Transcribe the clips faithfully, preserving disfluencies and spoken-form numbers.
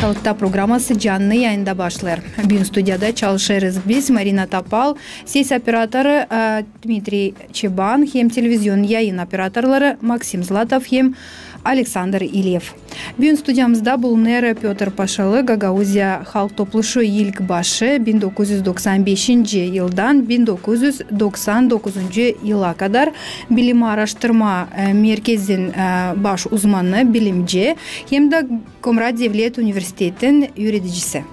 Altta programası cannı yayında başlêêr. Büün studiyada çalışêrız biz, Marina Topal, ses operatoru, e, Dmitriy Çeban hem televizion yayın operatorları Maksim Zlatov hem Aleksandr İlyev. Büün studiyamızda bulunêr Pötr Paşalı, Gagauziya Halk Topluşu ilk başı, bin dokuz üz doksan beşinci yıldan bin dokuz üz doksan dokuzuncu yıla kadar bilim aaraştırma, e, merkezin, e, baş uzmanı, bilimci hem dä Komrat devlet universitetin üüredicisi.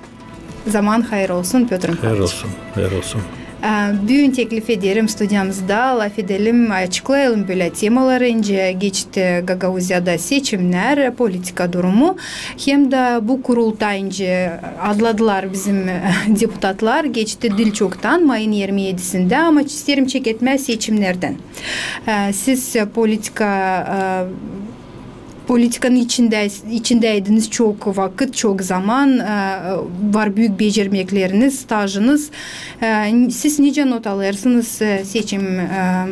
Zaman hayır olsun, Pötr Mihailç. Hayır olsun, hayır olsun. E, büün teklif ederim studiyamızda lafedelim, açıklayalım bölä temaları. İncä geçti Gagauziyada seçimnär, politika durumu. Hem dä bu kurultay, incä adladılar bizim, e, deputatlar, geçti diil çoktan, mayın irmi edisindä, ama isteerim çeketmää seçimnerdän. E, siz, e, politika, e, politikanın içindä, içindäydiniz çok vakıt, çok zaman, e, var büük becermekleriniz, stajınız. E, siz nicä not alêrsınız, e, seçim, e,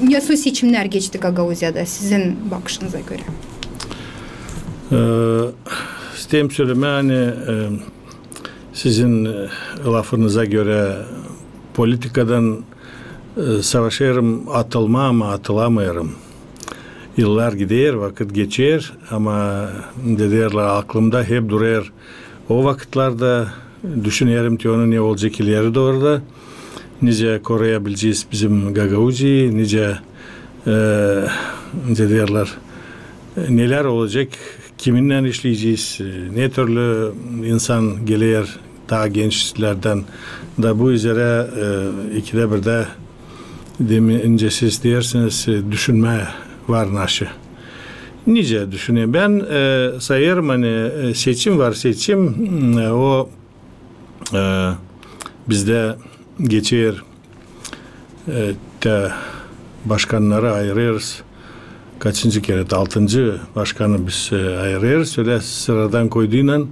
nasıl seçimnär geçti Gagauziyada sizin bakışınıza görä? E, isteerim sölemää, ani, e, sizin, e, lafınıza görä politikadan, e, savaşêrım atılmaa, ama atılamêêrım. Yıllar gider, vakıt geçer, ama, deerlär, aklımda hep durêr o vakıtlarda, düşünerim te onu, ne olacek ileri dooru da, nicä koruyabilecez bizim Gagauziyayı, nicä, e, deerlär, e, nelär olacek, kiminnän işleyecez, e, ne türlü insan geler taa gençlerdän. Da bu üzerä, e, ikidä birdä, demin incä siz deersiniz, e, düşünmää var naşı. Nicä düşünerim? Bän, e, sayêrım, ani, e, seçim var, seçim, m, o, e, bizdä geçer, e, te başkannarı ayırêrız. Kaçıncı kerä? Altıncı başkanı biz, e, ayırêrız ölä sıradan koyduynan.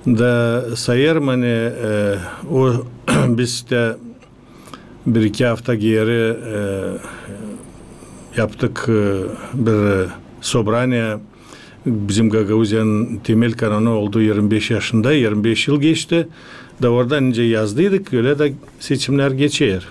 Da sayêrım, ani, e, o, biz dä bir-iki afta geeri, e, yaptık, e, bir, e, sobraniya. Bizim Gagauziyanın temel kanonu oldu irmi beş yaşında, irmi beş yıl geçti. Da oradan nicä yazdıydık, ölä dä seçimnär geçer.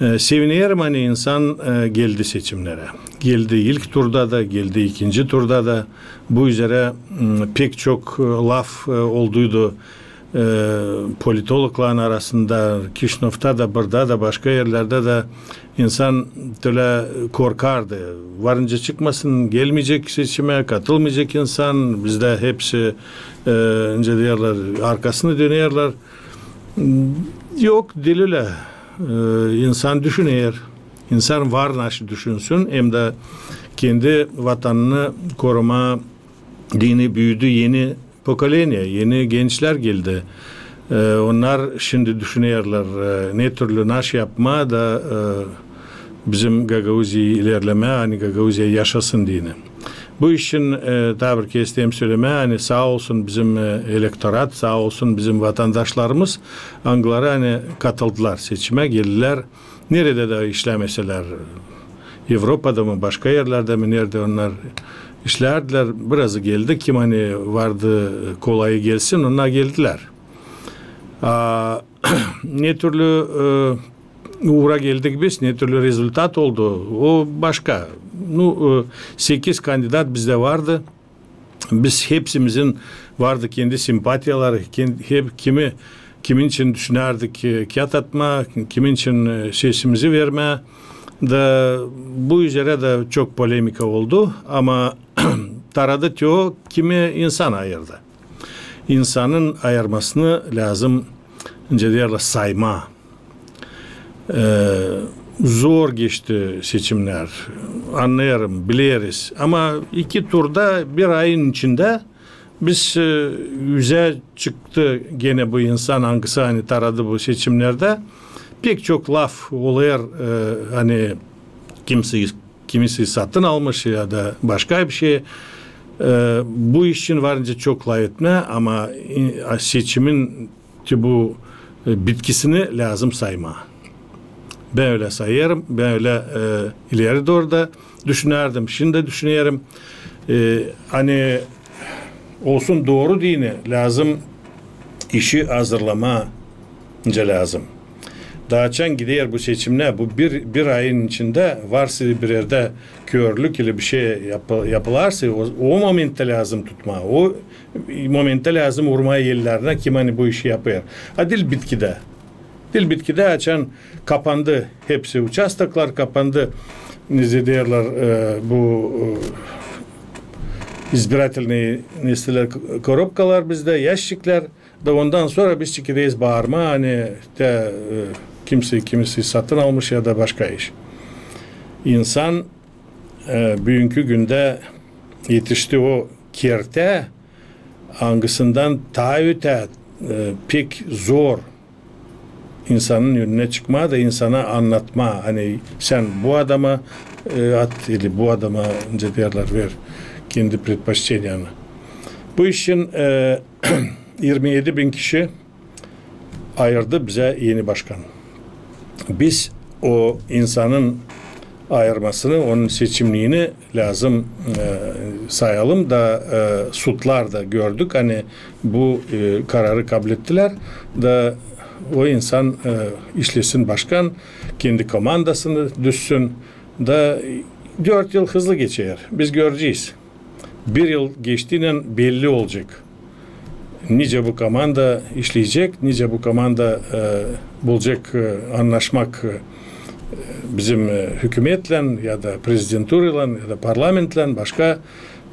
E, sevinerim, ani insan, e, geldi seçimnerä. Geldi ilk turda da, geldi ikinci turda da. Bu üzerä, m, pek çok, e, laf, e, olduydu, e, politologların arasında, Kişinövda da, burada da, başka erlerdä dä insan tölä korkardı. Var nicä çıkmasın, gelmeyecek seçimä, katılmayacek insan, bizdä hepsi, e, nicä deerlär, arkasını dönerlär. Yok, diil ölä. E, insan düşüner. İnsan var naşı düşünsün, hem dä kendi vatanını korumaa deyni büüdü eni pokoleniya, eni gençlär geldi. E, onnar şindi düşünerlär, e, ne türlü naşı yapmaa da, e, bizim Gagauziyayı ilerlemää, ani Gagauziya yaşasın deyni. Bu iş için, e, taa bir kerä isteerim sölemää, ani saa olsun bizim, e, elektorat, saa olsun bizim vatandaşlarımız, angıları, ani katıldılar seçimä, geldilär. Neredä dä işlämeselär, Evropada mı, başka erlerdä mi, neredä onnar işlärdilär, birazı geldi, kim, ani vardı kolayı gelsin, onnar geldilär. A, ne türlü, e, uura geldik biz, ne türlü rezultat oldu, o başka. Nu, e, sekiz kandidat bizdä vardı. Biz hepsimizin vardı kendi simpatiyaları, kendi, hep kimi, kimin için düşünärdik, e, kiyat atmaa, kimin için, e, sesimizi vermää. Da bu üzerä dä çok polemika oldu, ama taradı te o, kimi insan ayırdı. İnsanın ayırmasını lääzım, nicä deerlär, saymaa. E, zor geçti seçimnär. Annêêrım, bileriz. Ama iki turda bir ayın içindä biz, e, üzä çıktı genä bu insan, angısı, ani taradı bu seçimnerdä. Pek çok laf olêr, e, ani kimisi, kimisi satın almış ya da başka bir şey. E, bu iş için var nicä çok lafetmää, ama, e, seçimin te bu, e, bitkisini lääzım saymaa. Bän ölä sayêrım, bän ölä, e, ileri dooru da düşünärdim, şindi dä düşünerim. E, ani olsun dooru deyni, lääzım işi hazırlamaa nicä lääzım. Taa açan gider bu seçimnär, bu bir, bir ayın içindä varsa bir erdä körlük ili bir şey yapı-, yapılarsa, o, o momenttä lääzım tutmaa. O momenttä lääzım urmaa ellerinä, kim ani bu işi yapêr. A diil bitkidä. Diil bitkidä, açan kapandı hepsi uçastoklar, kapandı, ne deyärlär, e, bu, e, избирательные, ne deyärlär, k-, коробкалар bizdä, ящиклер. Da ondan sora biz çekileriz baarmaa, ani te, e, kimsey, kimsey satın almış ya da başka iş. İnsan, e, büünkü gündä etişti o kertää, angısından taa ötää, e, pek zor insanın önünä çıkmaa da insana annatmaa, ani sän bu adama, e, at ili bu adama, nicä deyärlär, ver kendi предпочтениеni. Bu işin, e, irmi edi bin kişi ayırdı bizä eni başkan. Biz o insanın ayırmasını, onun seçimliini lääzım, e, sayalım da, e, sudlarda gördük, ani bu, e, kararı kablettilär da o insan, e, işlesin başkan, kendi komandasını düzsün da dört yıl hızlı geçer. Biz görecez. Bir yıl geçtiynän belli olacek. Nicä bu komanda işleyecek, nicä bu komanda, e, bulacek, e, annaşmak, e, bizim, e, hükümetlän ya da prezidenturaylan ya da parlamentlän, başka,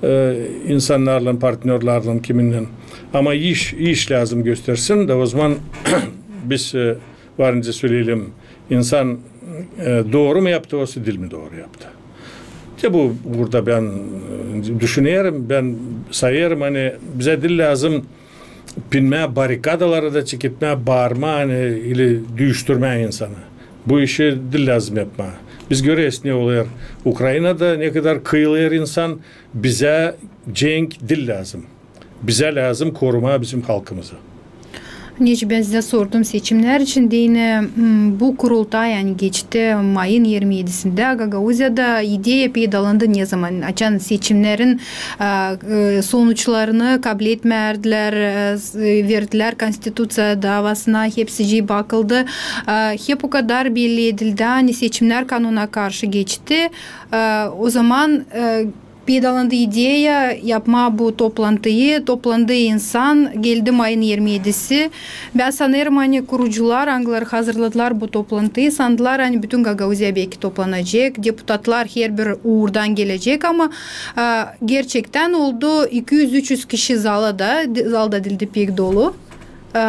e, insannarlan, partnörlarlan, kiminnän. Ama iş, iş lääzım göstersin da o zaman biz, e, var nicä söleyelim, insan, e, dooru mu yaptı, osa diil mi dooru yaptı. Te bu uurda bän, e, düşünerim, bän sayêrım, ani bizä diil lääzım pinmää barikadalara da çeketmää, baarmaa, ani ili düüştürmää insanı. Bu işi diil lääzım yapmaa. Biz göreriz, ne olêr Ukraynada, ne kadar kıyılêr insan, bizä cenk diil lääzım. Bizä lääzım korumaa bizim halkımızı. Neçin bän sizä sordum seçimnär için deyni, m, bu kurultay, ani geçti mayın irmi edisindä Gagauziyada, ideya peydalandı ne zaman, açan seçimnärin, a, e, sonuçlarını kabletmäärdilär, e, s-, e, verdilär Konstituţiya daavasına, hepsicii bakıldı. A, hep o kadar belli edildi, ani seçimnär kanuna karşı geçti. A, o zaman, e, peydalandı ideya yapmaa bu toplantıyı, toplandı insan, geldi mayın irmi edisi. Bän sanêrım, ani kurucular, angıları hazırladılar bu toplantıyı, sandılar, ani bütün Gagauziya beki toplanacek, deputatlar herbir uurdan gelecek, ama, e, gerçektän oldu, iki üz, üç üz kişi zalda, zalda diildi, pek dolu. E,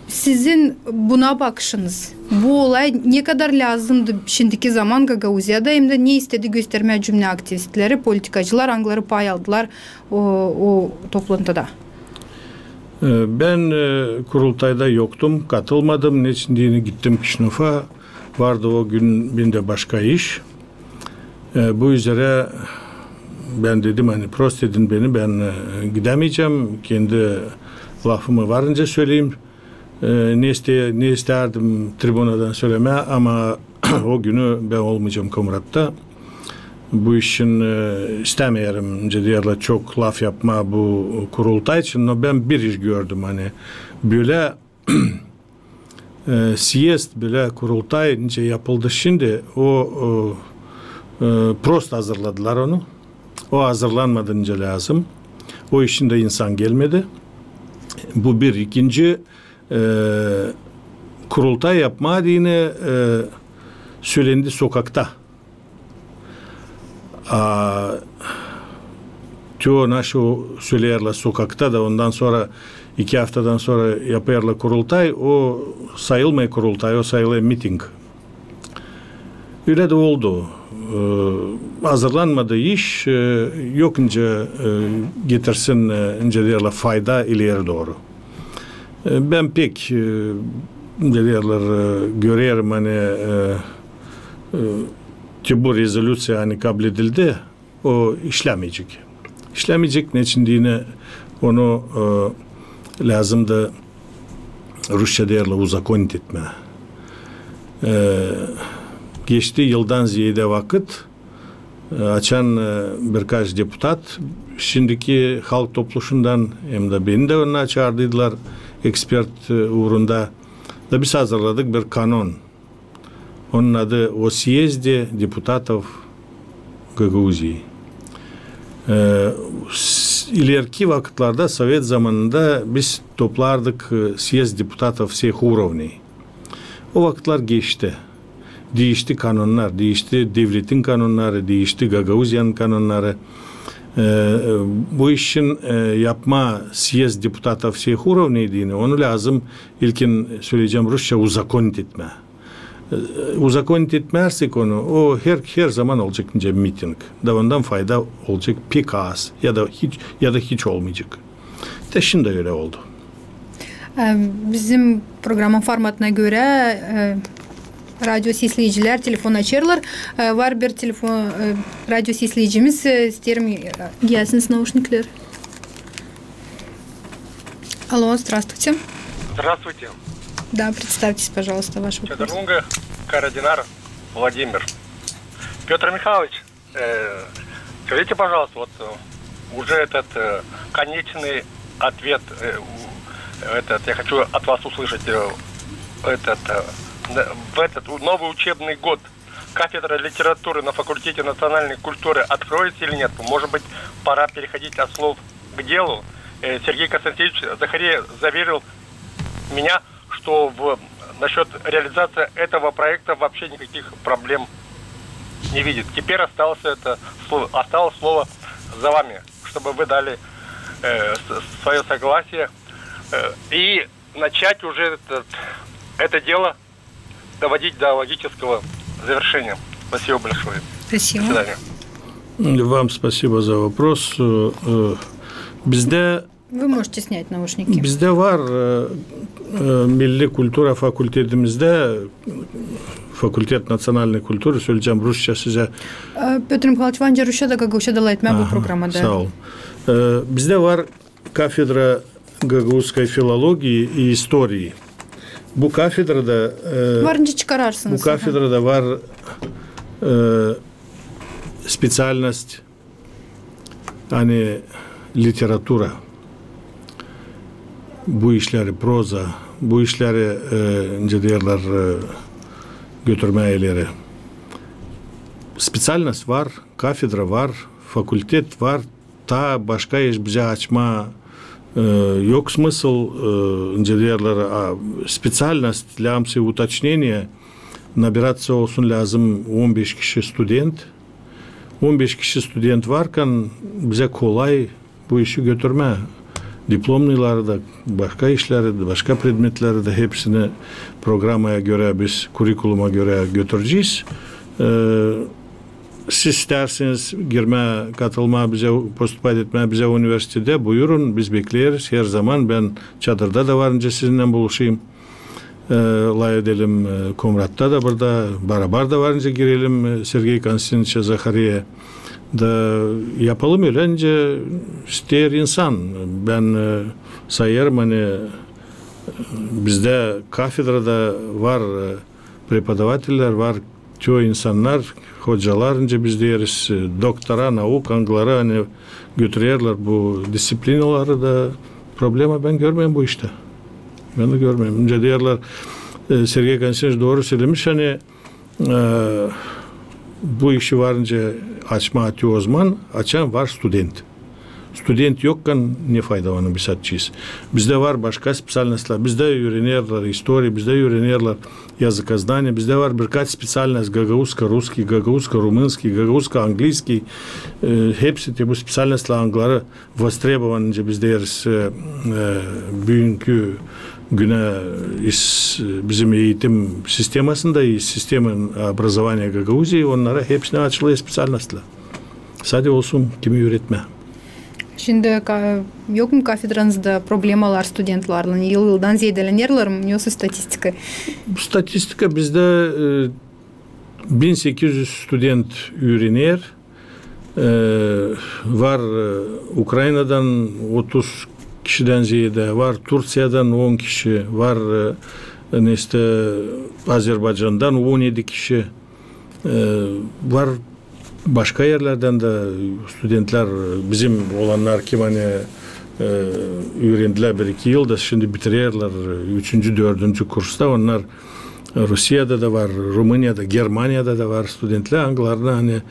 Sizin buna bakışınız, bu olay ne kadar lääzımdı şindiki zaman Gagauziyada, hem dä ne istedi göstermää cümlä aktivistleri, politikacılar, angıları pay aldılar o, o toplantıda? E, bän, e, kurultayda yoktum, katılmadım. Neçin deyni gittim Kişinöva. Vardı o gün bendä başka iş. E, bu üzerä bän dedim, ani prost edin beni, bän, e, gidämeyecäm, kendi lafımı var nicä söleyim. E, ne iste-, ne istärdim tribunadan sölemää, ama o günü bän olmayacam Komratta. Bu işin, e, istämeerim, nicä deyärlär, çok laf yapmaa bu kurultay için, no bän bir iş gördüm, ani bölä e, съезд, bölä kurultay, nicä yapıldı şindi, o, o, e, prost hazırladılar onu. O hazırlanmadı nicä lääzım. O işindä insan gelmedi. Bu bir. İkinci, e, kurultay yapmaa deyni, e, sölendi sokakta. A, te o naşı söleyärlär sokakta da, ondan sora, iki aftadan sora yapêrlar kurultay, o sayılmêêr kurultay, o sayılêr miting. Ölä dä oldu. E, hazırlanmadı iş, e, yok nicä, e, getirsin, e, nicä deyärlär, fayda ileri dooru. E, bän pek, e, nicä deyärlär, e, görerim, ani, e, e, te bu rezolüţiya, ani kabledildi, o işlämeyecek. İşlämeyecek, neçin deyni onu, e, lääzımdı, rusça deyärlär, узаконить etmää. E, geçti yıldan zeedä vakıt, E, açan, e, birkaç deputat şindiki Halk Topluşundan, hem dä beni dä onnar çaardıydılar ekspert, e, uurunda. Da biz hazırladık bir kanon. Onun adı o съезде депутатов Гагаузии. E, s-, ileriki vakıtlarda, sovet zamanında biz toplardık, e, съезд депутатов всех уровней. O vakıtlar geçti. Diişti kanonnar, diişti devletin kanonnarı, diişti Gagauziyanın kanonnarı. E, e, bu işin, e, yapmaa съезд депутатов всех уровней deyni, onu lääzım ilkin, söleyecäm rusça, узаконить etmää. E, узаконить etmärsek onu, o her, her zaman olacek nicä miting. Da ondan fayda olacek pek az ya da hiç, ya da hiç olmayacek. Te şindi ölä oldu. E, bizim programın formatına görä, e, radio sesleyicilär telefon açêrlar. E, var bir telefon, e, radio sesleyicimiz, e, isteerim, e, gelsin naušnikler. Алло, здравствуйте. Здравствуйте. Да, представьтесь, пожалуйста, ваш вопрос. Чадерлунга, Карадинар, Владимир. Пётр Михайлович, э, скажите, пожалуйста, вот, э, уже этот, э, конечный ответ, э, у-, этот, я хочу от вас услышать, э, этот, э, н-, в этот у-, новый учебный год кафедра литературы на факультете национальной культуры откроется или нет? Может быть, пора переходить от слов к делу? Э, Сергей Константинович Захареев заверил меня, что в, насчёт реализации этого проекта вообще никаких проблем не видит. Теперь осталось это сло-, осталось слово за вами, чтобы вы дали, э, с-, своё согласие, э, и начать уже этот, это дело доводить до логического завершения. Спасибо большое. Спасибо. До свидания. Вам спасибо за вопрос. Э, э, bizdä Вы можете снять наушники. Bizdä var, e, e, Milli kultura fakultetimizdä, fakultet naţionalnıy kulturı, söleyecäm rusça sizä. E, Pötr Mihayloviç, var nicä rusça da, gagauzça da laf etmää bu programada. Saa ol. E, bizdä var kafedra gagauzskoj filologii i istorii. Bu kafedrada, e, var nicä çıkararsınız, bu kafedrada var, e, speţialnost, ani literatura, bu işleri, proza, bu işleri, e, nicä deerlär, e, götürmää ileri. Speţialnost var, kafedra var, fakultet var, taa başka iş bizä açmaa, e, yok смысл, e, nicä deerlär, a, speţialnost, lääzım utočneniye, nabiraţa olsun lääzım on beş kişi student. On beş kişi student varkan, bizä kolay bu işi götürmää. Diplomnıyları da, başka işleri dä, başka predmetleri dä, hepsini programaya görä biz, kurikuluma görä götürecez. E, siz istärseniz girmää, katılmaa bizä, поступать etmää bizä universitetä, buyurun, biz bekleriz her zaman. Bän Çadırda da var nicä sizinnän buluşayım. E, laf edelim, e, Komratta da, burada barabar da var nicä girelim, e, Sergey Konstantinoviçä Zahareyä. Da yapalım ölä, nicä isteer insan. Bän, e, sayêrım, ani, e, bizdä kafedrada var, e, преподавателлер, var çoyu insannar, hocalar, nicä biz deeriz, e, doktora nauk, angıları, ani götürerlär bu disţiplinaları da, problema bän görmeerim bu iştä. Bän dä görmeerim. Nicä deerlär, e, Sergey Konstantinoviç dooru sölemiş, ani, e, bu işi var nicä açmaa te ozaman, açan var student. Student yokkan ne fayda onu biz açacez? Bizdä var başka speţialnostlar, bizdä üürenerlär istoriya, bizdä üürenerlär языкознание, bizdä var birkaç speţialnost, гагаузско-русский, гагаузско-румынский, гагаузско-английский, e, hepsi te bu speţialnostlar, angıları востребован, nicä biz deeriz, e, e, büünkü günä is-, bizim eğitim sistemasında, i sistema образования Gagauzii, onnara hepsinä açılêr speţialnostlar. Sade olsun kimi üüretmää. Şindi ka-, yok mu kafedranızda problemalar studentlärlän? Yıl-yıldan zeedelenerlär mi? Nesoy statistika? Statistika bizdä, e, bin sekiz üz student üürener. E, var, e, Ukrainadan otuz kişidän zeedä, var Turţiyadan on kişi, var, e, neştä Azerbaycandan on edi kişi. E, var Başka erlerdän dä studentlär, bizim olannar, kim ani, e, üürendilär bir-iki yılda, şindi bitirerlär, e, üçüncü, dördüncü kursta, onnar Rusiyada da var, Rumıniyada, Germaniyada da var studentlär, angılarını ani,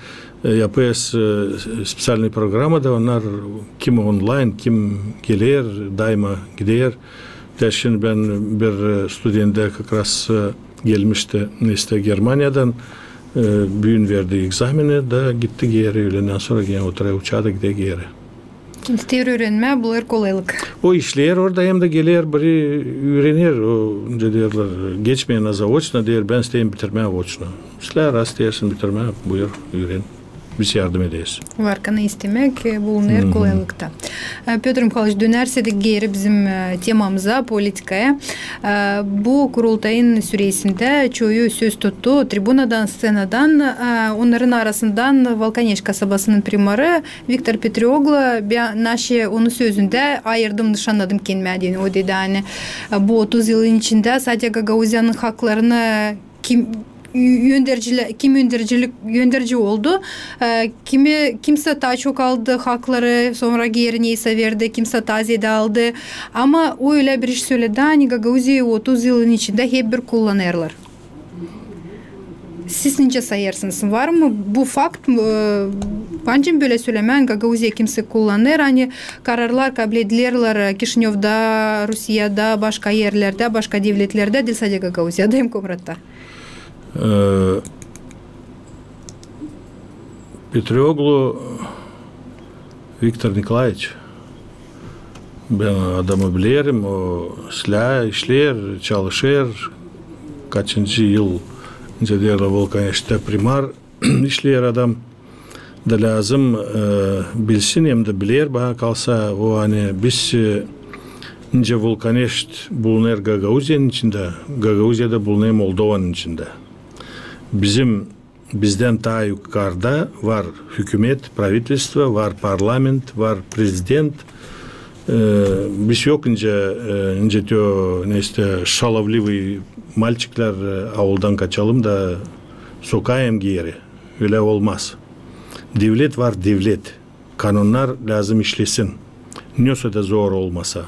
e, yapêr, e, специальный programada, onnar kim onlayn, kim geler, daima gider. Te şindi bän bir, e, studenttä как раз, e, gelmişti, neysä, Germaniyadan, e, büün verdi egzameni da gitti geeri, üülendan sora genä oturêr uçaa da gider geeri. İsteer üürenmää, bulêr kolaylık. O işleer orada, hem dä geler biri üürener, o, nicä deerlär, geçmeer na заочно, deer, bän isteerim bitirmää очно. İslää, раз isteersin bitirmää, buyur, üüren. Biz yardım ederiz. Var kana istemäk, e, bulunêr kolaylıkta. E, Pötr Mihailoviç, dönärsäk geeri bizim, e, temamıza, politikaya. E, bu kurultayın süresindä çoyu söz tuttu tribunadan, sţenadan, e, onnarın arasından Vulkaneşt kasabasının primarı Viktor Petrioglu, bän, naşey, onu sözündä ayırdım, dışannadım kendimä deyni. O dedi, ani, e, bu otuz yılın içindä sade Gagauziyanın haklarını kim, ü-, öndercilä-, kim öndercilik, önderci oldu, e, kimi, kimsä taa çok aldı hakları, sora geeri neysä verdi, kimsä taa zeedä aldı. Ama o ölä bir iş söledi, ani Gagauziyayı otuz yılın içindä hep bir kullanêrlar. Siz nicä sayêrsınız? Var mı bu fakt? E, bence bölä sölemää, Gagauziyayı kimsä kullanêr, ani kararlar kabledilerlär, e, Kişinövda, Rusiyada, başka erlerdä, başka devletlerdä, diil sade Gagauziyada, hem Komratta. E, Petrioglu Viktor Nikolaeviç, bän adamı bilerim, o islää, işleer, çalışêr, kaçıncı yıl, nicä deerlär, Vulkaneştä primar işleer adam. Da lääzım, e, bilsin, hem dä biler, bana kalsa, o, ani biz, e, nicä Vulkaneşt bulunêr Gagauziyanın içindä, Gagauziya da bulunêr Moldovanın içindä. Bizim, bizdän taa yukarda var hükümet, правительство, var parlament, var prezident. E, biz yok nicä, e, nicä te o, neysä, шаловливый мальчиклär, e, auldan kaçalım da sokayım geeri. Ölä olmaz. Devlet var, devlet. Kanonnar lääzım işlesin. Nesoy da zor olmasa.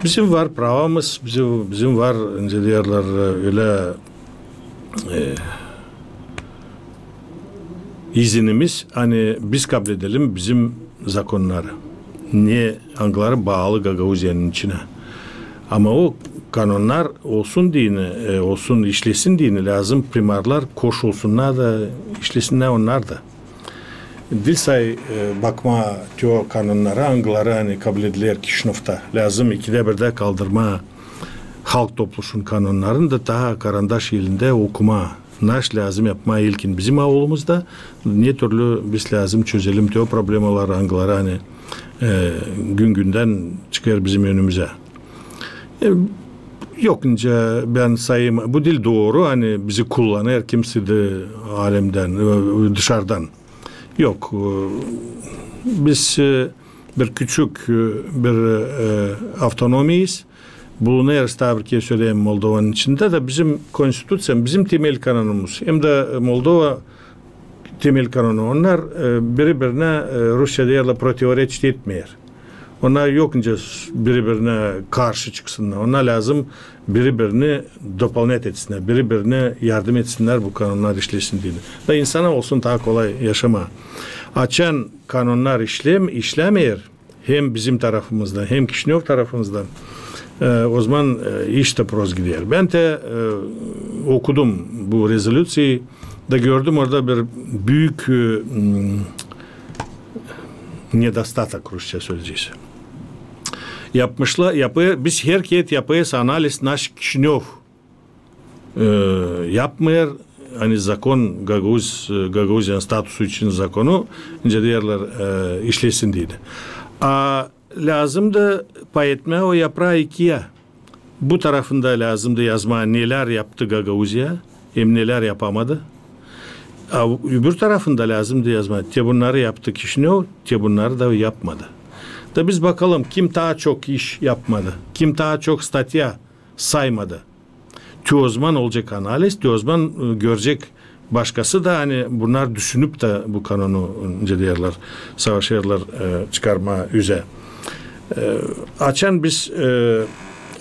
Bizim var pravamız, bizim, bizim var, nicä deerlär, ölä, e, izinimiz, ani biz kabledelim bizim zakonnarı. Ne angıları baalı Gagauziyanın içinä. Ama o kanonnar olsun deyni, e, olsun, işlesin deyni, lääzım primarlar koşulsunnar da işlesinnär onnar da. Diil say, e, bakmaa te o kanonnara, angıları, ani kablediler Kişinövda. Lääzım ikidä birdä kaldırmaa Halk Topluşunun kanonnarını da taa karandaş elindä okumaa. Naş lääzım yapmaa ilkin bizim aulumuzda, ne türlü biz lääzım çözelim te o problemaları, angıları, ani, e, gün-gündän çıkêr bizim önümüzä. E, yok, nicä bän sayêrım, bu diil dooru, ani bizi kullanêr kimsä dä alemdän, e, dışardan. Yok, e, biz, e, bir küçük, e, bir, e, avtonomiyayız. Bulunêrız, taa bir kerä söleyim, Moldovanın içindä, da bizim konstituţiyamız, bizim temel kanonumuz, hem dä, e, Moldova temel kanonu, onnar, e, biri-birinä, e, rusça deerlär, противоречить etmeer. Onnar yok nicä biri-birinä karşı çıksınnar. Onnar lääzım biri-birini дополнять etsinnär, biri-birinä yardım etsinnär bu kanonnar işlesin deyni. Da insana olsun taa kolay yaşamaa. Açan kanonnar işlem-, işlämeer, hem bizim tarafımızdan, hem Kişinöv tarafımızdan, e, ozaman, e, iş da prost gider. Bän dä, e, okudum bu rezolüţiyayı da gördüm orada bir büük, e, m, недостаток, rusça söleyecez. Yapmışlar, yapêr, biz herkez yapêrız analiz, naş Kişinöv e, yapmêêr, ani zakon Gagauz-, e, Gagauziyanın statusu için zakonu, nicä deerlär, e, işlesin deyni. A lääzımdı payetmää o yapraa ikiyä. Bu tarafında lääzımdı yazmaa, nelär yaptı Gagauziya, hem nelär yapamadı. A öbür tarafında lääzımdı yazmaa, te bunnarı yaptı Kişinöv, te bunnarı da yapmadı. Da biz bakalım, kim taa çok iş yapmadı, kim taa çok statya saymadı. Te ozaman olacek analiz, te ozaman, e, görecek Başkası da, ani bunnar düşünüp da bu kanonu, nicä deerlär, savaşêrlar, e, çıkarmaa üzä. E, açan biz, e,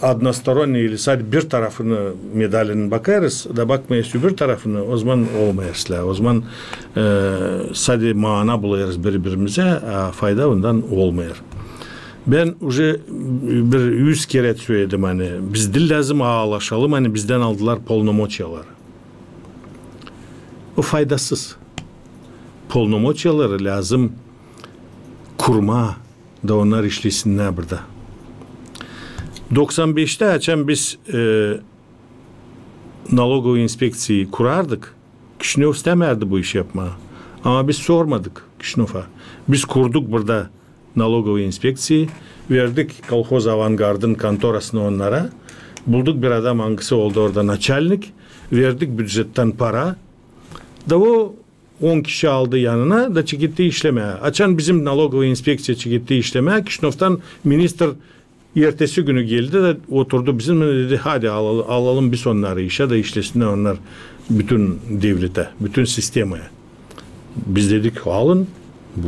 односторонне ili sade bir tarafını medalinin bakêrız, da bakmêêrız öbür tarafını, ozaman olmêêr islää. Ozaman, e, sade maana bulêrız biri-birimizä, a fayda ondan olmêêr. Bän uje bir üz kerä söledim, ani biz diil lääzım aalaşalım, ani bizdän aldılar polnomoçiyaları. O faydasız. Polnomoçiyaları lääzım kurmaa, da onnar işlesinnär burada. Doksan beştä, açan biz, e, nalogovıy inspekţiyayı kurardık, Kişinöv istämärdi bu işi yapmaa. Ama biz sormadık Kişinöva. Biz kurduk burada nalogovıy inspekţiyayı, verdik kolhoz Avangardın kontorasını onnara, bulduk bir adam, angısı oldu orada naçalnik, verdik bücettän para, da o on kişi aldı yanına da çeketti işlemää. Açan bizim nalogovıy inspekţiya çeketti işlemää, Kişinövdan ministr ertesi günü geldi da oturdu bizimnän, dedi: "Hadi alalım, alalım biz onnarı işä da işlesinnär onnar bütün devletä, bütün sistemaya." Biz dedik: "Alın, bu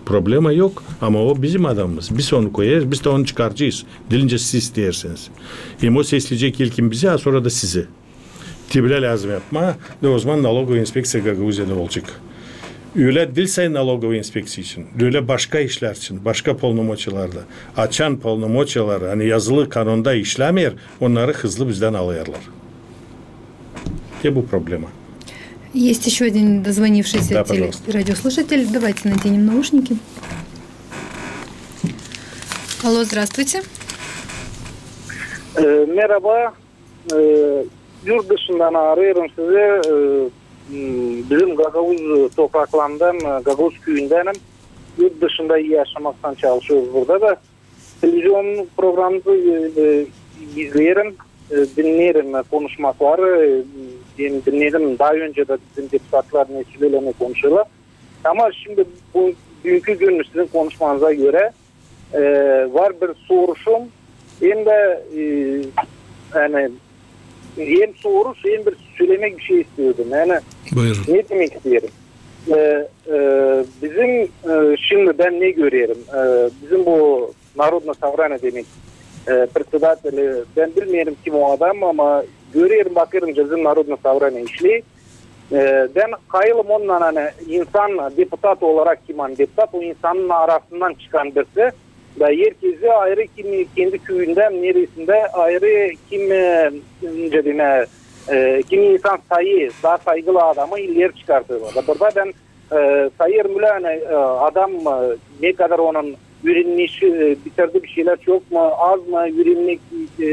problema yok, ama o bizim adamımız, biz onu koyêrız, biz dä onu çıkaracez, diilince siz isteersiniz." Hem o sesleyecek ilkin bizi, a sora da sizi. Te bölä lääzım yapmaa, da ozaman nalogovıy inspekţiya Gagauziyada olacek. Ölä diil sade nalogovıy inspekţiya için, ölä başka işlär için, başka polnomoçiyalarda. Açan polnomoçiyalar, ani yazılı kanonda işlämeer, onnarı hızlı bizdän alêrlar. Te bu problema. Есть ещё один дозвонившийся Да, теле-, пожалуйста. радиослушатель. Давайте наденем наушники. Алло, здравствуйте. Э, merhaba. E, yurt dışından arıyorum sizi. E, m, bizim Gagauz topraklarından, e, Gagauz küüyündenim. Yurt dışında yaşamaktan çalışıyoruz burada da. Televizyon programınızı, e, e, izleyerim, e, dinleyerim, e, konuşmakları. E, ben dinledim daha önce de bizim deputatlar ne söylüyorlar, ne konuşuyorlar. Ama şimdi bu, bugünkü gün sizin konuşmanıza göre e, var bir soruşum, hem de, e, yani hem soruş, hem bir söylemek bir şey istiyordum. Yani Buyurun. Ne demek isteerim? E, e, bizim, e, şimdi ben ne görerim? E, bizim bu Narodno sobranie demek, e, председатели, ben bilmeerim kim o adam, ama görerim, bakêrım, bizim Narodno sobranie işleer. E, ben kayılım ondan, ani insan deputat olarak, kim ani deputat, o insanın arasından çıkan birisi. Da herkezi ayırı, kim kendi küüyündän, neresindän ayırı, kim, e, nicä deerlär, e, kim insan sayêr, daha saygılı adamı ileri çıkartêrlar. Da burada ben, e, sayêrım ölä, ani, e, adam, e, ne kadar onun üürenmişi, e, bitirdi bir şeylär, çok mu, az mı üürenmek, e,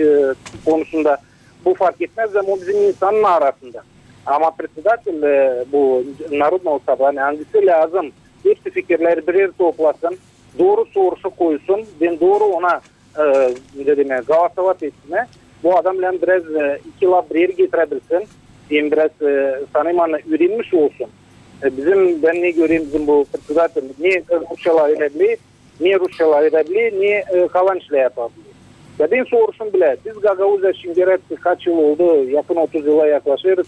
konusunda. Bu fark etmez, ama o bizim insanın arasında. Ama председатель, e, bu Narodno sobranie, ani angısı lääzım hepsi fikirleri bir erä toplasın, dooru soruşu koysun, hem dooru ona, e, ne deerlär, голосовать etsin. Bu adam hem biraz, e, iki laf bir erä getirebilsin, hem biraz, e, sanêrım, ani üürenmiş olsun. E, bizim, ben ne görerim, bizim bu председатель ne, e, rusça lafedäbiler, ne rusça lafedäbiler, ne, e, kalan işlär yapabiler. Ya ben soruşum bölä, biz Gagauziya şindi kaç yıl oldu, yakın otuz yıla yaklaşêrız.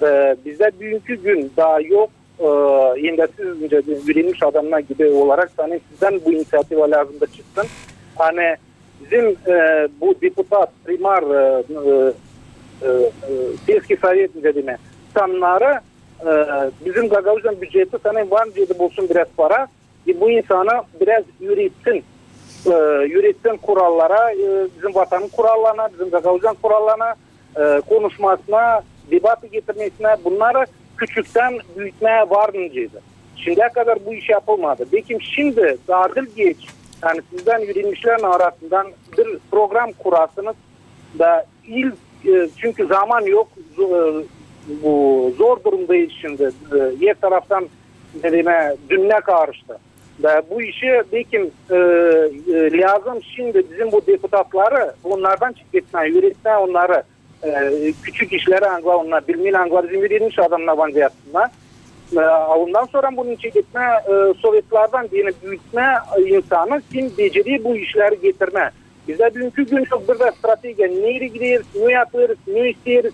E, bizdä bugünkü gün daha yok, e, hem dä siz, nicä deerlär, üürenmiş adamnar gibi olarak, sanêrım, sizdän bu inisiativa lääzım da çıksın. Ani bizim, e, bu deputat, primar, e, e, e, e, сельский совет, nicä deerlär, insanları, e, bizim Gagauziyanın büceti, sanêrım, var nicä dä olsun biraz para, e, bu insanı biraz üüretsin. E, üüretsin kurallara, e, bizim vatanın kurallarına, bizim Gagauziyanın kurallarına, e, konuşmasına, debata getirmesinä, bunnarı küçüktän büütmää var nicä dä. Şindiyä kadar bu iş yapılmadı. Bekim şindi daha diil geç, ani sizdän üürenmişlerin arasından bir program kurasınız da ilk, e, çünkü zaman yok, zo-, e, bu zor durumdayız şindi. E, her taraftan, ne deerlär, dünnä karıştı. Da bu işi bekim, e, e, lääzım şindi bizim bu deputatları onnardan çıkartmaa, üüretmää onnarı, e, küçük işleri, angılar onnar bilmeer, angılar bizim üürenmiş adamnar var yapsınnar. E, ondan sora bunu çıkartmaa, e, sovetlardan deyni büütmää, e, insanı, kim becerer bu işleri getirmää. Bizdä bugünkü gün çok bir dä strategiya, nereyi gideriz, ne yapêrız, ne isteeriz.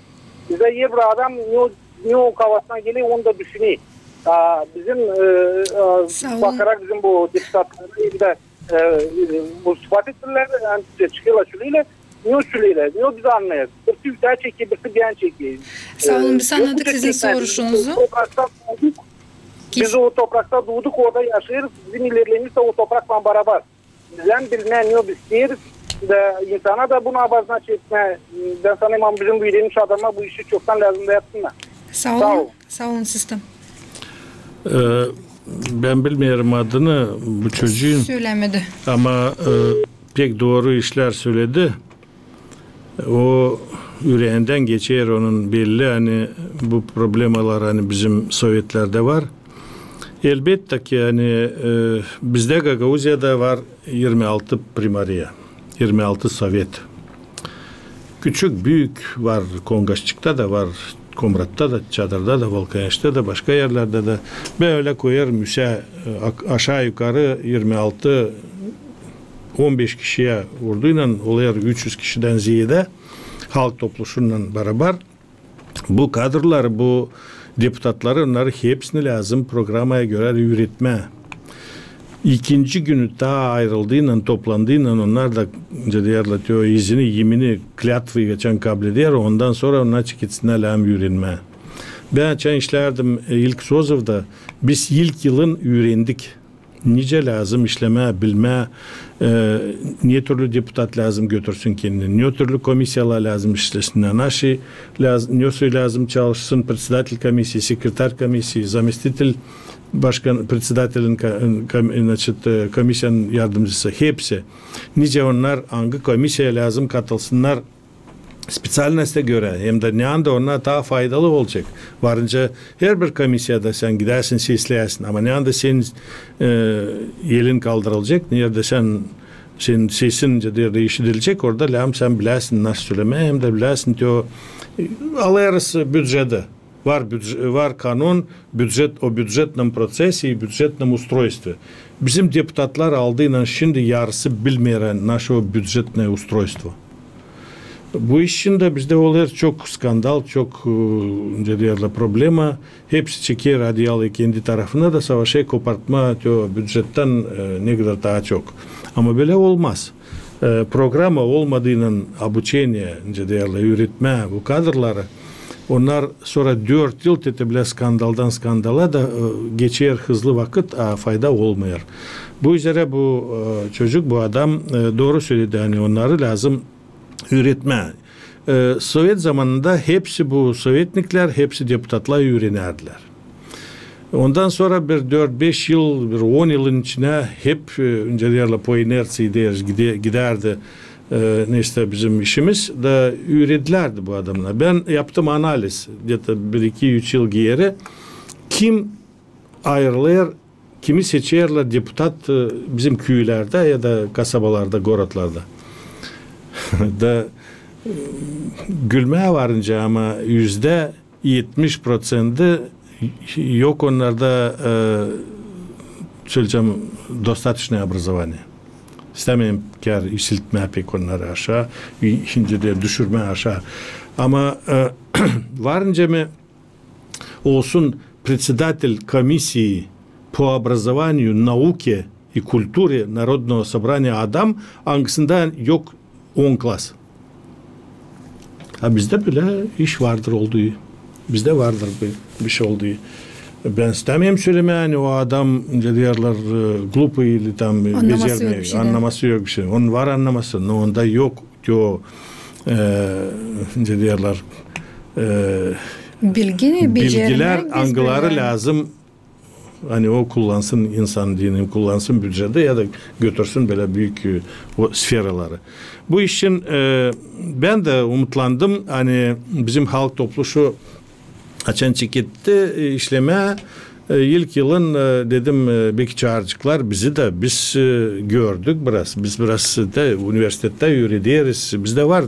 Bizdä herbir adam ne ne o kafasına geler, onu da düşüner. A, bizim, e, e, bakarak bizim bu deputatları bir de, e, bu sıfat ettirilär, yani, çıkêrlar şöylä, ne o şöylä, ne o biz annêêrız. Birisi üsä çeker, birisi bän çeker. Saa olun, biz annadıq sizin soruşunuzu. Biz o toprakta duuduk, orada yaşêêrız, bizim ilerlememiz dä o topraklan barabar. Bizlän bilmää, ne biz isteeriz. Da insana da bunu abazına çekmää. Bän sanêrım, ama bizim bu ilerlemiş adamnar bu işi çoktan lääzım da yapsınnar. Saa olun. Saa olun, siz dä. E, bän bilmeerim adını bu çocuun. Sölemedi. Ama, e, pek dooru işlär söledi. O üreendän geçer, onun belli, ani bu problemalar, ani bizim sovetlerdä var. Elbettä ki, ani, e, bizdä Gagauziyada var irmi altı primariya, irmi altı sovet. Küçük, büük var, Kongaşçıkta da var, Komratta da, Çadırda da, Volkaneştä dä, başka erlerdä dä. Bän ölä koyêrım üsä, e, ak-, aşaa-yukarı irmi altı, on beş kişiyä vurduynan olêr üç üz kişidän zeedä, Halk Topluşunnan barabar. Bu kadrları, bu deputatları, onnarı hepsini lääzım programaya görä üüretmää. İkinci günü taa ayırıldıynan, toplandıynan, onnar da, nicä deerlär, te o izini, imini, kläätvayı açan kableder, ondan sora onnar çekilsinnär lääzım üürenmää. Bän açan işlärdim, e, ilk sozıvda, biz ilk yılın üürendik. Nicä lääzım işlemää, bilmää, e, ne türlü deputat lääzım götürsün kendini, ne türlü komisiyalar lääzım işlesinnär, naşı lääz-, ne soy lääzım çalışsın председатель комиссии, секретарь комиссии, заместитель başkan, председателин ka-, kom-, значит, e, komissiyanın yardımcısı, hepsi. Nicä onnar, angı komisiya lääzım katılsınnar, специальностя görä, hem dä ne anda onnar taa faydalı olacek. Varınca herbir komissiyada sän gidärsin, sesleyärsin, ama ne anda senin, e, elin kaldırılacek, neredä sän, senin sesin, nicä deerlär, işidilecek, orada lääzım sän bilärsin, naşı sölemää, hem dä bilärsin, te o, e, alêrız bücetı. Var büc-, var kanon, bücet, o бюджетном процессе и бюджетном устройстве. Bizim deputatlar aldıynan şindi yarısı bilmeerlär, naşı o бюджетное устройство. Bu iş için dä bizdä olêr çok skandal, çok, e, nicä deerlär, problema. Hepsi çeker adiyalı kendi tarafına da savaşêr kopartmaa te o bücettän, e, ne kadar taa çok. Ama bölä olmaz. E, programa olmadıynan обучение, nicä deerlär, üüretmää bu kadrları, onnar sora dört yıl te-te bölä skandaldan skandala da, e, geçer hızlı vakıt, a fayda olmêêr. Bu üzerä bu, e, çocuk, bu adam, e, dooru söledi, ani onnarı lääzım üüretmää. E, sovet zamanında hepsi bu sovetniklär, hepsi deputatlar üürenärdilär. Ondan sora bir dört-beş yıl, bir on yılın içinä hep, e, nicä deerlär, по инерции deeriz, gide-, gidärdi, e, neysä bizim işimiz, da üüredilärdi bu adamnar. Bän yaptım analiz, где-то bir, iki, üç yıl geeri, kim ayırılêr, kimi seçerlär deputat, e, bizim küülerdä ya da kasabalarda, gorodlarda. Da, e, gülmää var nicä, ama üzdä etmiş proţenti yok onnarda, e, söleyecäm, достаточное образование. İstämeerim kär isiltmää pek onnarı aşaa, i-, nicä deerlär, düşürmää aşaa. Ama, e, var nicä mi olsun председатель комиссии по образованию, науке и культуре Народного собрания adam, angısında yok on klas. Ha, bizdä bölä iş vardır oldu. Bizdä vardır bir, bir şey oldu. Bän istämeerim sölemää, ani o adam, nicä deerlär, e, глупый ili там, e, annaması yok bişey. Annaması yok bişey. Onun var annaması, no onda yok te o, e, nicä deerlär, e, bilgi, bilgilär, angıları lääzım, ani o kullansın insan deyni, kullansın bücettä ya da götürsün bölä büük, e, o sferaları. Bu iş için, e, bän dä umutlandım, ani bizim Halk Topluşu açan çeketti, e, işlemää, e, ilk yılın, e, dedim, e, beki çaaraceklar bizi dä, biz, e, gördük biraz. Biz biraz da universitettä üürederiz. Bizdä var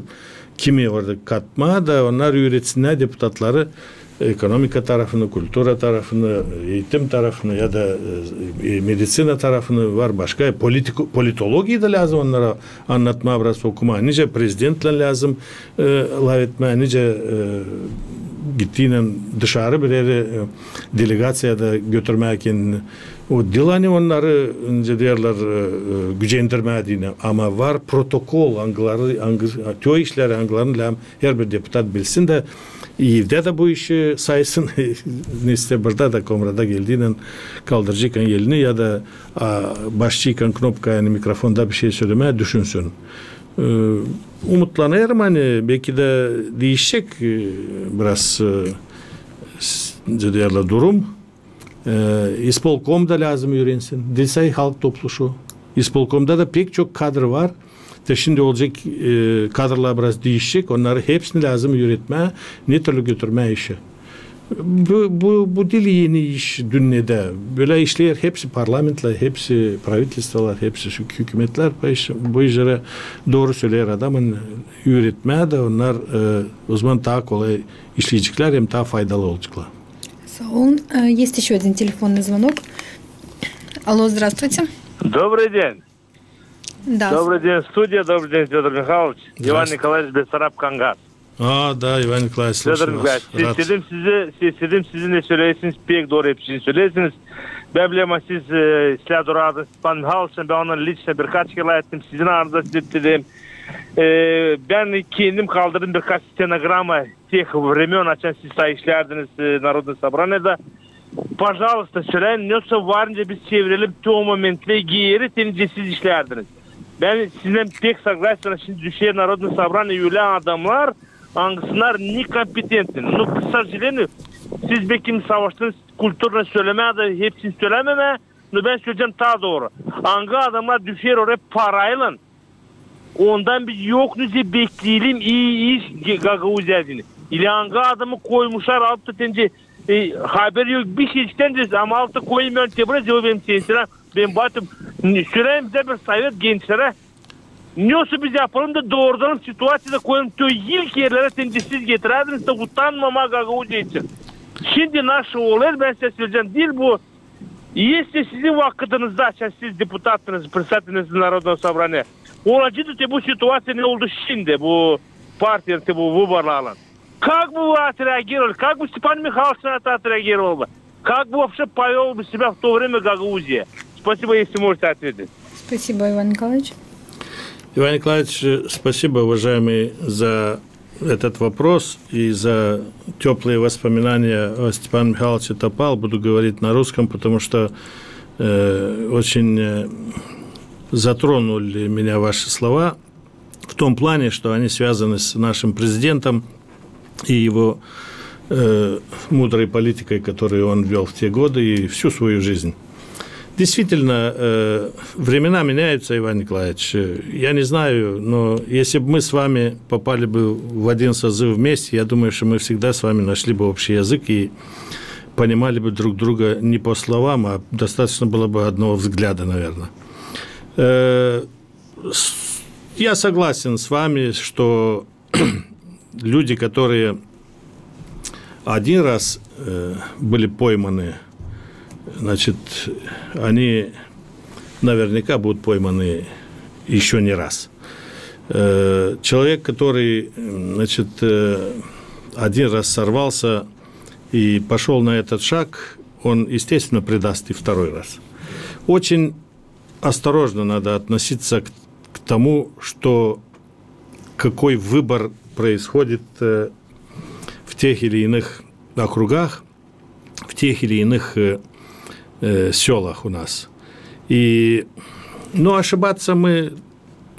kimi orada katmaa da, onnar üüretsinnär deputatları ekonomika tarafını, kultura tarafını, eğitim tarafını ya da, e, e, meditsina tarafını, var başka, politiko-, politologiyayı da lääzım onnara annatmaa, biraz okumaa. Nicä prezidentlän lääzım, e, lafetmää, nicä, e, gittiynän dışarı bir erä, e, delegaţiyada götürmää kendini. O diil, ani onnarı, nicä deerlär, e, e, gücendirmää deyni. Ama var protokol, angıları, angı, te o işleri, angılarını lääzım herbir deputat bilsin dä, evdä dä bu işi saysın. Neysä, burada da, komrada geldiynän kaldıracek elini ya da, a, basacek knopkaya, ani mikrofonda bir şey sölemää, düşünsün. E, umutlanêrım, ani beki dä diişecek, e, biraz, e, s-, nicä deerlär, durum. E, ispolkom da lääzım üürensin. Diil sade Halk Topluşu. İspolkomda da pek çok kadr var. Te şindi olacek, e, kadrlar biraz diişecek. Onnarı hepsini lääzım üüretmää, ne türlü götürmää işi. Bu, bu, bu diil eni iş dünnedä. Bölä işleer hepsi parlamentler, hepsi pravitelstvolar, hepsi şu hükümetlär bu iş-, bu işleri, dooru söleer adam, üüretmää dä onnar, e, o zaman taa kolay işleyeceklär hem taa faydalı olaceklar. Saa olun. Э, есть ещё один телефонный звонок. Алло, здравствуйте. Добрый день. Да. Добрый день, студия, добрый день, Фёдор Михайлович. Здравствуйте. Иван Николаевич, Бессараб, Кангас. A, da, İvan Nikolaeviç, слышим вас. Фёдор Николаевич, siz, siz dedim sizi, siz, siz dedim sizi ne söleersiniz, pek dooru hepsini söleersiniz. Bän bilerim, siz, e, islää durardınız Stepan Mihayloviçtan, bän onunnan liçno birkaç kerä ettim, sizin aranızda siz dedim. E, bän kendim kaldırdım birkaç stenograma teх времён, açan siz taa işlärdiniz, e, Narodnoe sobraniyada. Пожалуйста, söläyin, ne olsa var nicä biz çevirelim te o momentlär geeri, te nicä siz işlärdiniz. Bän sizinnän pek soglasen, şindi düşer Narodnoe sobraniye ölä adamnar, angısılar nekompetentni. Ну, к сожалению, siz beki savaştınız kulturno sölemää dä, hepsini sölämemää, но bän söleyecäm taa dooru. Angı adamnar düşer oraya paraylan, ondan biz yok nicä bekleyelim ii iş Ge-, Gagauziya deyni. İli angı adamı koymuşlar, alıp da te nicä, e, haberi yok bir şeyciktän dä, ama alıp da koyayım bän te buraya, cevap benim sesine, benim batım. Söläyin bizä bir sovet gençlerä. Ne olsa biz yapalım da doorulalım situaţiyada, koyalım te ilk erlerä, te nicä siz getirärdiniz dä utanmamaa Gagauziya için. Şindi nasıl olêr, bän sizä söleyecäm, diil bu. Если sizin vakıtınızda, açan siz deputattınız, председательница Народного собрания, olaceydı te bu situaţiya, ne oldu şindi, bu partiya, te bu выборlarlan. Как бы вы отреагировали, как бы Степан Михайлович на это отреагировал бы? Как бы вообще повёл бы себя в то время Гагаузия? Спасибо, если можете ответить. Спасибо, Иван Николаевич. Иван Николаевич, э, спасибо, уважаемый, за этот вопрос и за тёплые воспоминания о Степане Михайловиче Топал. Буду говорить на русском, потому что, э, очень, э, затронули меня ваши слова в том плане, что они связаны с нашим президентом и его, э, мудрой политикой, которую он вёл в те годы и всю свою жизнь. Действительно, э, времена меняются, Иван Николаевич. Э, я не знаю, но если бы мы с вами попали бы в один созыв вместе, я думаю, что мы всегда с вами нашли бы общий язык и понимали бы друг друга не по словам, а достаточно было бы одного взгляда, наверное. Э, с-, я согласен с вами, что люди, которые один раз, э, были пойманы, значит, они наверняка будут пойманы ещё не раз. Э, человек, который, м, значит, э, один раз сорвался и пошёл на этот шаг, он, естественно, предаст и второй раз. Очень осторожно надо относиться к, к тому, что, какой выбор происходит, э, в тех или иных округах, в тех или иных, э, э, сёлах у нас. И, ну, ошибаться мы,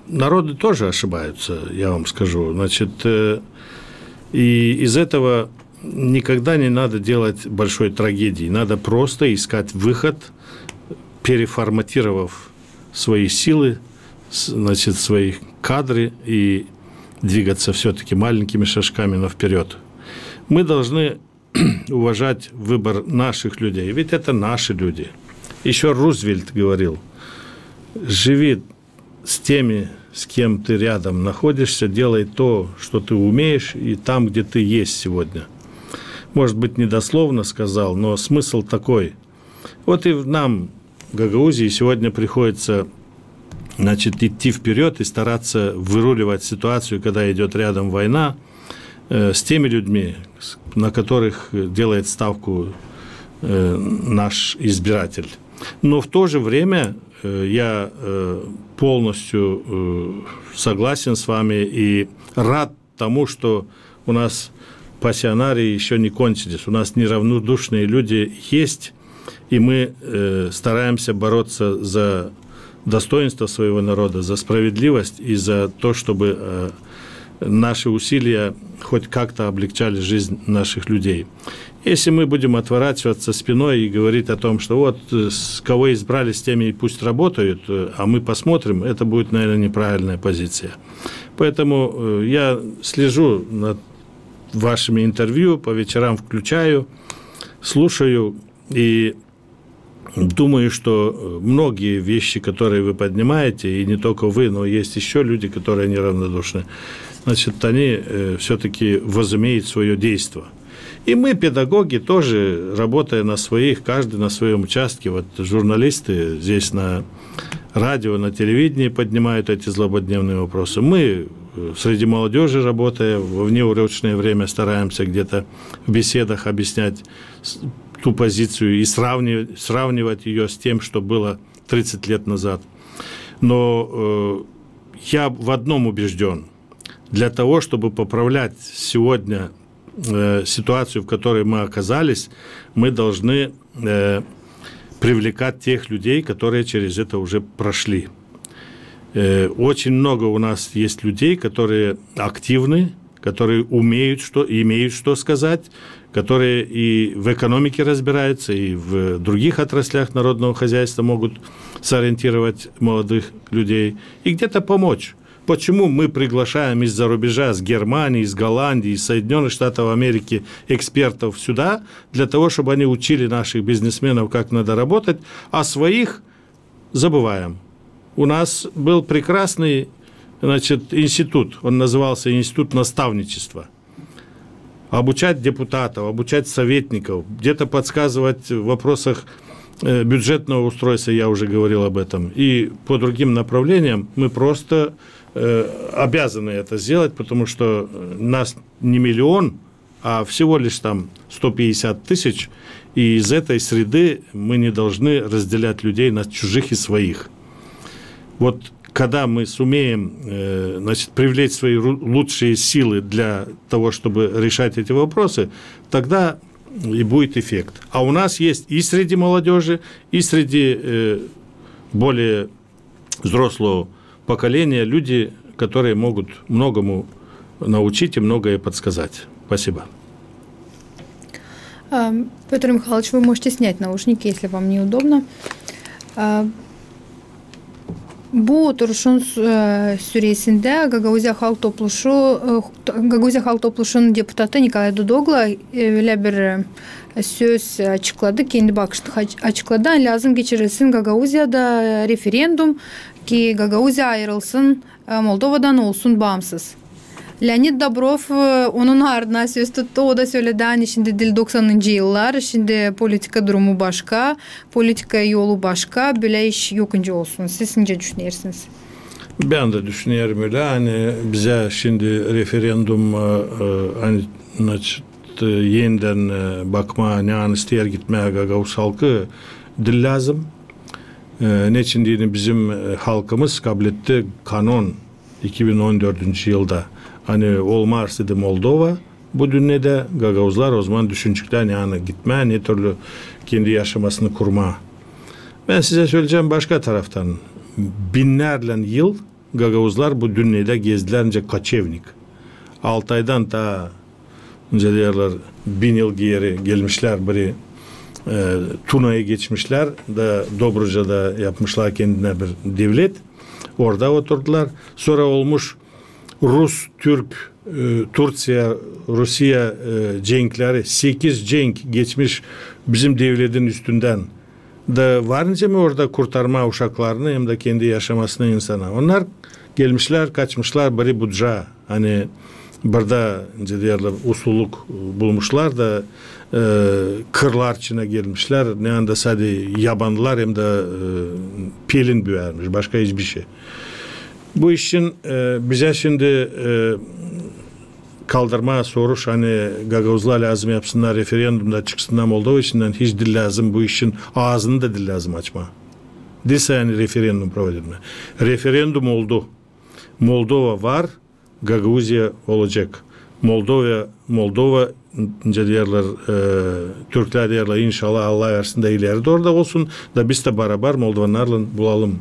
народы тоже ошибаются, я вам скажу. Значит, э, и из этого никогда не надо делать большой трагедии. Надо просто искать выход, переформатировав свои силы, с-, значит, свои кадры и двигаться всё-таки маленькими шажками, но вперёд. Мы должны уважать выбор наших людей, ведь это наши люди. Ещё Рузвельт говорил: «Живи с теми, с кем ты рядом находишься, делай то, что ты умеешь, и там, где ты есть сегодня». Может быть, не дословно сказал, но смысл такой. Вот и в-, нам, Гагаузии, сегодня приходится, значит, идти вперёд и стараться выруливать ситуацию, когда идёт рядом война, э, с теми людьми, с- на которых делает ставку э, наш избиратель. Но в то же время э, я э, полностью э, согласен с вами и рад тому, что у нас пассионарии ещё не кончились. У нас неравнодушные люди есть, и мы э, стараемся бороться за достоинство своего народа, за справедливость и за то, чтобы э, наши усилия хоть как-то облегчали жизнь наших людей. Если мы будем отворачиваться спиной и говорить о том, что вот э, с- кого избрали, с теми и пусть работают, э, а мы посмотрим, это будет, наверное, неправильная позиция. Поэтому э, я слежу над вашими интервью, по вечерам включаю, слушаю и думаю, что э, многие вещи, которые вы поднимаете, и не только вы, но есть ещё люди, которые неравнодушны, значит, они э, всё-таки возымеют своё действо. И мы, педагоги, тоже, работая на своих, каждый на своём участке, вот журналисты здесь на радио, на телевидении поднимают эти злободневные вопросы. Мы, э, среди молодёжи работая, в внеурочное время стараемся где-то в беседах объяснять с- ту позицию и сравнивать, сравнивать её с тем, что было тридцать лет назад. Но э, я в одном убеждён. Для того, чтобы поправлять сегодня э, ситуацию, в которой мы оказались, мы должны э, привлекать тех людей, которые через это уже прошли. Э, очень много у нас есть людей, которые активны, которые умеют, что, имеют что сказать, которые и в экономике разбираются, и в других отраслях народного хозяйства могут сориентировать молодых людей и где-то помочь. Почему мы приглашаем из-за рубежа, с Германии, из Голландии, из Соединённых Штатов Америки экспертов сюда, для того, чтобы они учили наших бизнесменов, как надо работать, а своих забываем. У нас был прекрасный, значит, институт, он назывался Институт наставничества. Обучать депутатов, обучать советников, где-то подсказывать в вопросах э, бюджетного устройства, я уже говорил об этом, и по другим направлениям мы просто э, обязаны это сделать, потому что э, нас не миллион, а всего лишь там сто пятьдесят тысяч, и из этой среды мы не должны разделять людей на чужих и своих. Вот когда мы сумеем э, значит, привлечь свои ру- лучшие силы для того, чтобы решать эти вопросы, тогда и будет эффект. А у нас есть и среди молодёжи, и среди э, более взрослого поколения люди, которые могут многому научить и многое подсказать. Спасибо. А, Пётр Михайлович, вы можете снять наушники, если вам неудобно. А, Bu oturuşun e, süresindä Gagauziya Halk Topluşu, e, Gagauziya Halk Topluşunun deputatı Nikolay Dudogla e, ölä bir e, söz açıkladı, kendi bakışını açıkladı. Lääzım geçirilsin Gagauziyada referendum, ki Gagauziya ayırılsın e, Moldovadan, olsun baansız. Leonid Dobrov, e, onun ardına söz tuttu. O da söledi, ani şindi diil doksanıncı yıllar, şindi politika durumu başka, politika yolu başka, bölä iş yok nicä olsun. Siz nicä düşünersiniz? Bän dä düşünerim ölä, ani bizä şindi referendum, e, e, ani, значит, e, enidän e, bakmaa, nereyi isteer gitmää gagauz halkı, diil lääzım. E, neçin deyni bizim e, halkımız kabletti kanon iki bin on dördüncü yılda. Ani olmaz idi Moldova bu dünnedä, gagauzlar o zaman düşünecklär, nereyi gitmää, ne türlü kendi yaşamasını kurmaa. Bän sizä söleyecäm başka taraftan. Binnärlän yıl gagauzlar bu dünnedä gezdilär nicä koçevnik. Altaydan taa, nicä deerlär, bin yıl geeri gelmişlär biri, e, Tunayı geçmişlär da Dobrucada yapmışlar kendinä bir devlet. Orada oturdular. Sora olmuş rus, türk, e, Turţiya, Rusiya e, cenkleri, sekiz cenk geçmiş bizim devletin üstündän. Da var nicä mi orada kurtarmaa uşaklarını hem dä kendi yaşamasını insana. Onnar gelmişlär, kaçmışlar biri bucaa. Ani burada, nicä deerlär, usulluk bulmuşlar da e, kırlar içinä gelmişlär. Ne anda sade yabanılar hem dä e, pelin büärmiş, başka hiçbir şey. Bu iş için e, bizä şindi e, kaldırmaa soruş, ani gagauzlar lääzım yapsınnar referendum da çıksınnar Moldova içindän, hiç diil lääzım bu işin aazını da diil lääzım açmaa. Diil sade ani referendum provodilmää. Referendum oldu. Moldova var, Gagauziya olacek. Moldova, Moldova, nicä deerlär, e, türklär deerlär, inşallah, Allah versin da ileri dooru da olsun, da biz dä barabar moldovannarlan bulalım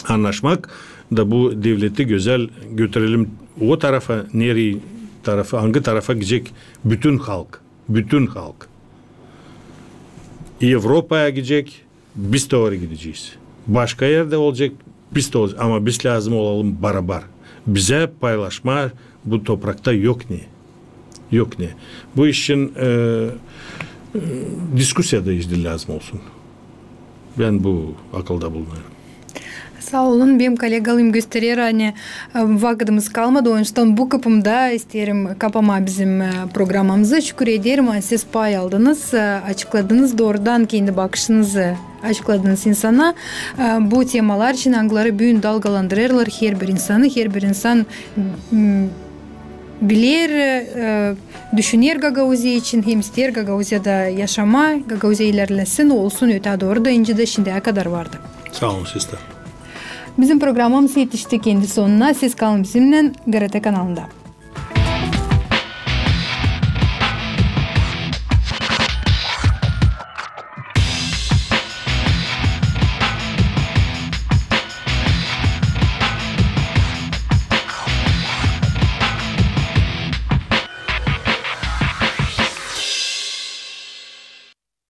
annaşmak, da bu devleti gözäl götürelim o tarafa, nereyi tarafa, angı tarafa gidecek bütün halk, bütün halk. Evropaya gidecek, biz dä oraya gidecez. Başka erdä olacek, biz dä olacez. Ama biz lääzım olalım barabar. Bizä paylaşmaa bu toprakta yok ne. Yok ne. Bu işin, e, e, diskusiya da hiç diil lääzım olsun. Bän bu akılda bulunêrım. Saa olun, benim kolegalarım gösterer, ani, e, vakıdımız kalmadı, onuştan bu kapımda isteerim kapamaa bizim, e, programamızı. Şükür ederim, ani siz pay aldınız, e, açıkladınız doorudan kendi bakışınızı, açıkladınız insana, e, bu temalar için, angıları büün dalgalandırêrlar herbir insanı, herbir insan, m, biler, e, düşüner Gagauziya için, hem isteer Gagauziyada yaşamaa, Gagauziya ilerlesin, olsun ötää dooru da, nicä dä şindiyä kadar vardı. Saa olun, siz dä. Bizim programamız etişti kendi sonuna. Siz kalın bizimnän GRT kanalında.